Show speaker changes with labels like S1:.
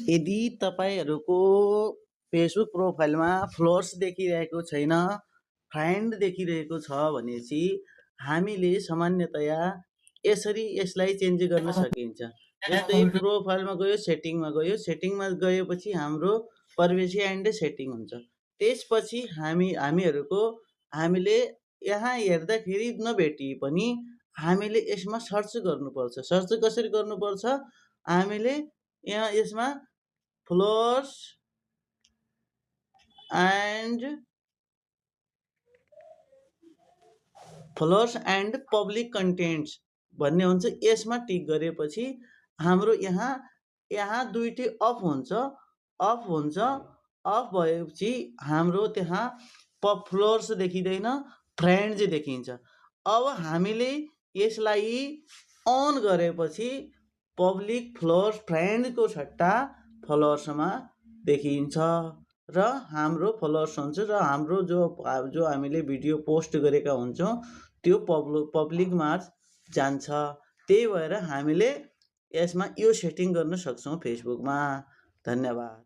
S1: यदि तपाईँहरूको Facebook प्रोफाइलमा floors देखिरहेको छैन, फ्रेन्ड देखिरहेको छ भने चाहिँ हामीले सामान्यतया यसलाई चेन्ज गर्न सकिन्छ। जस्तै प्रोफाइलमा गयो, सेटिङमा गएपछि हाम्रो प्राइभेसी एन्ड सेटिङ हुन्छ। त्यसपछि हामीले यहाँ हेर्दाखेरि नभेटिए पनि हामीले यसमा सर्च गर्नुपर्छ। सर्च कसरी गर्नुपर्छ? हामीले यसमा फ्लोर्स एन्ड पब्लिक कन्टेन्ट्स भन्ने हुन्छ। यसमा टिक गरेपछि हाम्रो यहाँ दुईटै अफ हुन्छ। अफ भएपछि हाम्रो त्यहाँ फ्लोर्स देखिँदैन, फ्रेन्ड्स देखिन्छ। अब हामीले यसलाई अन गरेपछि पब्लिक फ्रेन्डको सट्टा फ्लोर्समा देखिन्छ र हाम्रो फ्लोर्स हुन्छ र हाम्रो जो हामीले भिडियो पोस्ट गरेका हुन्छौँ त्यो पब्लिकमा जान्छ। त्यही भएर हामीले यसमा यो सेटिङ गर्न सक्छौँ फेसबुकमा। धन्यवाद।